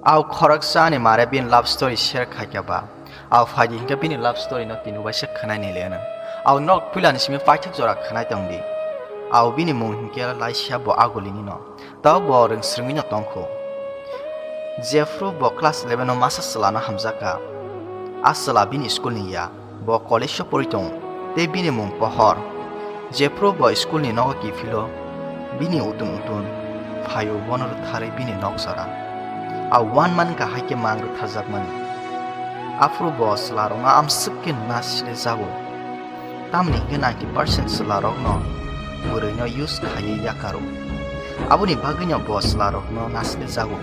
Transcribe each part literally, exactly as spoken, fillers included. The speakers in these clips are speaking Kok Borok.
Au khoroksa ani mare bini love story share khaikha ba. Au phaidi hinkhe bini love story no tini uaisa khwnai ni le ano. Au nok puila ni simi paithak jora khwnai tongdi. Au bini mung hinkhe Laisa bo aguli ni no. Tao bo rwng swrwngwi no tongkho. Jephru bo class eleven o masa chwla no hamjakha. A chwla bini school ni ya. Bo college o pori tongo, tei bini mung Pohor. Jephru bo school ni nogo kiphilo, bini utun utun phaio bono rwtharwi bini nok jora. A one month kahai khe mang rwtharjakmani. Aphuru bo chwlarokno amswk khe nasile jago. Tamni hwnkhe ninety percent chwlarokno bwrwino use khaiwi yakaro. Aboni bagwino bo chwlarokno nasile jago.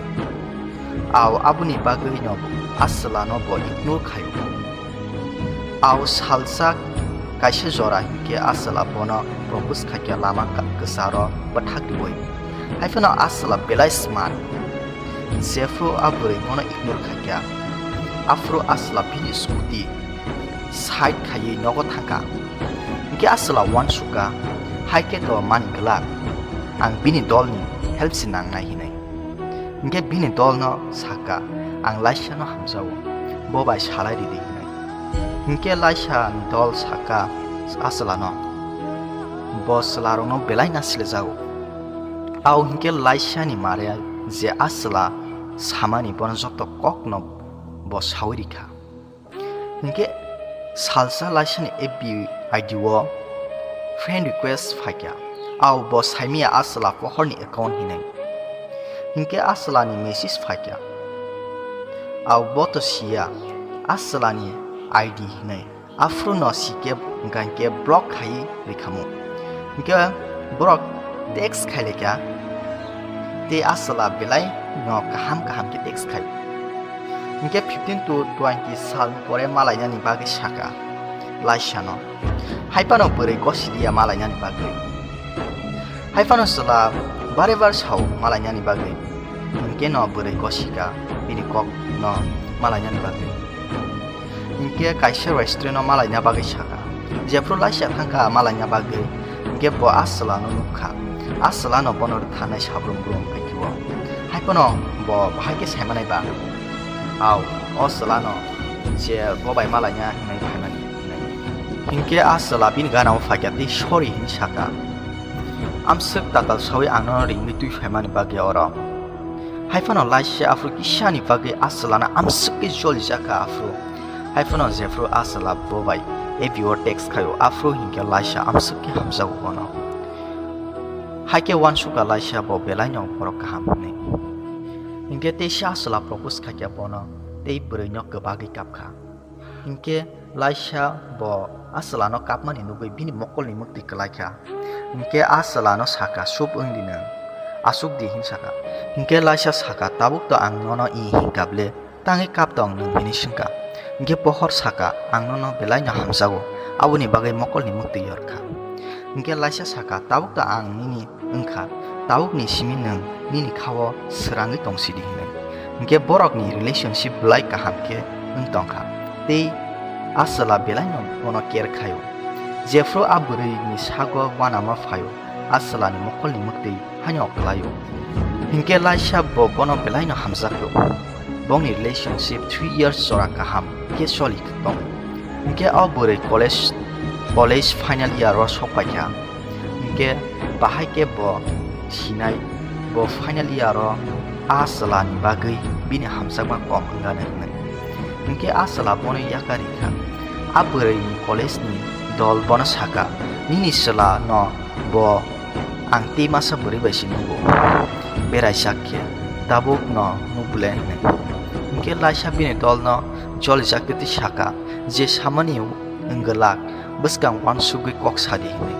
Au aboni bagwino a chwlano bo ignore khaio. Au salsa kaisa jora hinkhe a chwla bono propose khaikha lama ka-, kwcharo bwthak riui. Haiphano a chwla belai smart. Jephru a bwrwi bono ignore khaikha. Aphuru a chwla bini scooty side khaiwi nogo thangkha. Hinkhe a chwla uansukha, "Hai khe to mani glak, ang bini dolni help se nangnai," hinwi. Hinkhe bini dolno sakha, "Ang Laisano hamjao, bo bai salai ridi," hinwi. Hinkhe Laisani dol sakha a chwlano, "Bo chwlarokno belai nasile jago." Au hinkhe Laisani mare je a chwla samani bono joto kokno bo saui rikha. Hinkhe salsa Laisani F B I D o friend request phaikha. Au bo saimaya a chwla Pohorni account hinwi. Hinkhe a chwlani message phaikha. Au bo to siya a chwlani I D hinwi. Aphuru no sikhe hwnkha hinkhe block khai rikhamu. Hinkhe borok text khailaikha. Tei a chwla belai no kaham kaham khe text khai. Hinkhe fifteen to twenty sal pore malainani bagwi sakha Laisano. Haiphano bwrwi gosiliya malainani bagwi. Haiphano chwla bare bar sao malainani bagwi. Hinkhe no bwrwi gosika bini kok no malainani bagwi. Hinkhe kaisa restaurant o malaina bagwi sakha. Jephru Laisa thangkha malaina bagwi, hinkhe bo a chwlano nukkha. A chwlano bono rwtharnai sabrum brum phaikhe o. Haiphano bo bahai khe saimanai ba. Au, o chwlano je bo bai malaina hinwi phaimani hinwi. Hinkhe a chwla bini gana o phaikha tei sorry hinwi sakha. Amswk tatal saui ang nono ringwi twi phaimani bagwi oro. Haiphano Laisa aphuru kisani bagwi a chwlano amswk khe jolijakha aphuru. Haiphano jephru a chwla bo bai A B O text khaio aphuru hinkhe Laisa amswk khe hamjago bono. Haikhe uansukha Laisa bo belaino borok kaham hinwi. Hinkhe teisa a chwla propose khaikha bono tei bwrwino kwbagwi kapkha. Hinkhe Laisa bo a chwlano kapmani nugwi bini mokolni mwktwi kwlaikha. Hinkhe a chwlano sakha, "Chup wng di nwng, achuk di," hin sakha. Hinkhe Laisa sakha, "Tabuk to ang nono i hinkha ble, tangwi kap tong nwng?" hinwi swngkha. Hinkhe Pohor sakha, "Ang nono belaino hamjago, aboni bagwi mokolni mwktwi yorkha." Hinkhe Laisa sakha, "Tabuk to ang nini wngkha, tabukni simi nwng nini khao srangwi tong sidi," hinwi. Hinkhe borokni relationship belai kaham khe wng tongkha, tei a chwla belaino bono care khaio. Jephru a bwrwini sago uanama phaio, a chwlani mokolni mwktwi haino kwlaio. Hinkhe Laisa bo bono belaino hamjakgo. Bongni relationship three years jora kaham khe choli tongo. Hinkhe o bwrwi college, college final year o sok paikha. Hinkhe bahai khe bo sinai, bo final year o a chwlani bagwi bini hamjakma kom wngani hwnwi. Hinkhe a chwla bono yakarikha. A bwrwini college ni dol bono sakha, "Nini chwla no bo ang tei masa bwrwi bai se nugo. Beraijak khe tabuk no nukbole," hinwi. Hinkhe Laisa bini dol no jolijak tei sakha, "Je samani wngwlak bwskang uansugwi kok sadi," hinwi.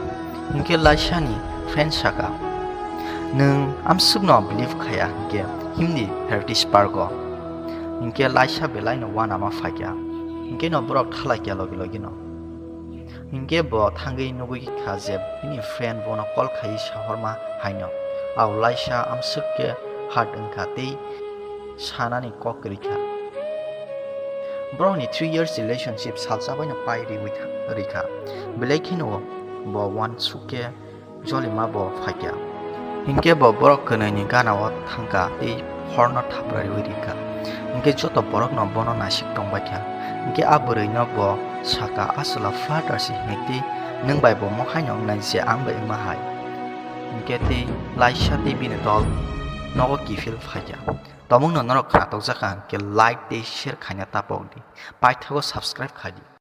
Hinkhe Laisa ni friend sakha, "Nwng amswk no believe khaya hinkhe himdi Heritage Park o." Hinkhe Laisa belaino uanama phaikha. Hinkhe no borok thalaikha logi logi no. Hinkhe bo thangwi nugwi kha je bini friend bono call khaiwi sahorma haino. Au Laisa amswk khe hurt wngkha tei sanani kok kwrwi kha. Borokni three years relationship salsa baino pai riwi tha-, rikha. Belai kheno bo uansuk khe jolima bo phaikha. Hinkhe bo borok kwnwi ni gana o thangkha tei horno thapra riwi rikha. Hwnkhe joto borokno bono naisik tongbaikha. Hwnkhe a bwrwino bo sakha, "Achwla father si hinwi twi nwng bai bo mo haino wngnai je ang bai wngma hai." Hwnkhe tei Laisa tei bini dol nogo kiphil phaikha. Tongmungno norok khna tokjakha hwnkhe like tei share khaina tapokdi. Paithago subscribe khaidi.